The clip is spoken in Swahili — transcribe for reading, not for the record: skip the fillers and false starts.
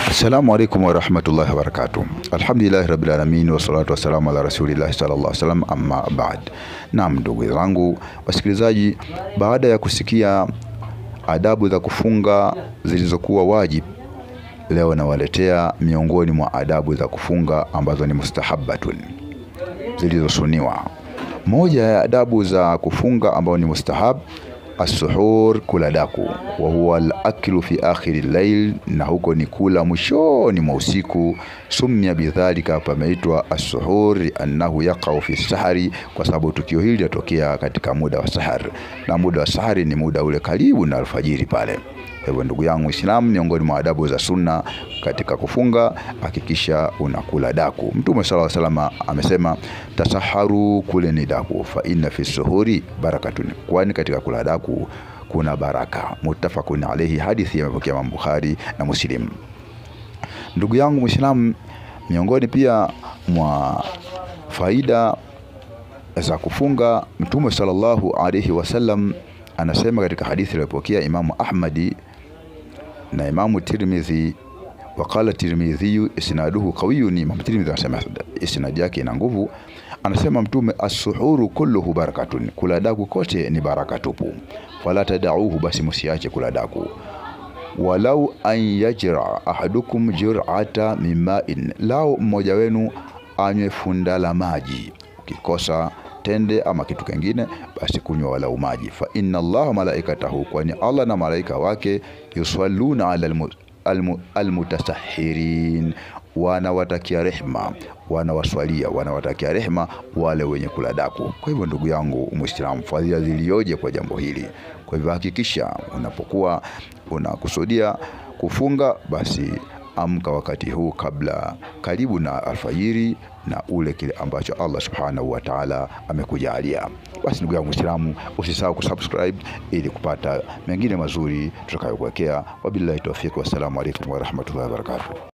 Assalamu alaikum warahmatullahi wabarakatuh. Alhamdulillahi rabbil alamin wassalatu wassalamu ala rasulillahi sallallahu alaihi wasallam, amma ba'd. Naam, ndugu zangu wasikilizaji, baada ya kusikia adabu za kufunga zilizokuwa wajib, leo nawaletea miongoni mwa adabu za kufunga ambazo ni mustahabbatun, zilizosuniwa. Moja ya adabu za kufunga ambayo ni mustahab, as-suhur, kula daku, wa huwa al-aklu fi akhiri al-layl, na huko ni kula mwishoni mwa usiku. Sumia bidhalika, pameitwa as-suhur annahu yaqau fi sahari, kwa sababu tukio hili linatokea katika muda wa sahar, na muda wa sahari ni muda ule karibu na alfajiri pale. Hivyo ndugu yangu Muislamu, miongoni mwa adabu za sunna katika kufunga, hakikisha unakula daku. Mtume sallallahu alaihi wasallam amesema, tasaharu, kuleni daku, fa inna fi suhuri barakatun, kwani katika kula daku kuna baraka. Muttafaqun alayhi, hadithi imepokea Imam Bukhari na Muslim. Ndugu yangu Muislamu, miongoni pia mwa faida za kufunga, Mtume sallallahu alaihi wasallam anasema katika hadithi iliyopokea Imamu Ahmadi na Imamu Tirmidhi, waqala Tirmidhi isnaduhu qawiyun, Imamu Tirmidhi anasema isnadi yake ina nguvu. Anasema Mtume, as-suhuru kulluhu barakatun, kula daku kote ni baraka tupu. Fala tadauhu, basi msiache kula daku. Walau an yajra ahadukum jur'ata mima'in, lao mmoja wenu anywe funda la maji. Ukikosa tende ama kitu kingine, basi kunywa walau maji. Fa inna Allaha malaikatahu, kwani Allah na malaika wake, yusalluna ala almutasahirin, wanawatakia rehma, wanawaswalia, wanawatakia rehma wale wenye kula daku. Kwa hivyo ndugu yangu Muislamu, fadhila zilioje kwa jambo hili. Kwa hivyo hakikisha unapokuwa unakusudia kufunga, basi amka wakati huu kabla karibu na alfajiri, na ule kile ambacho Allah subhanahu wa ta'ala amekujalia. Basi ndugu yangu Muislamu, usisahau kusubscribe ili kupata mengine mazuri tutakayokuwekea. Wabillahi tawfik, wassalamu alaikum warahmatullahi wabarakatuh.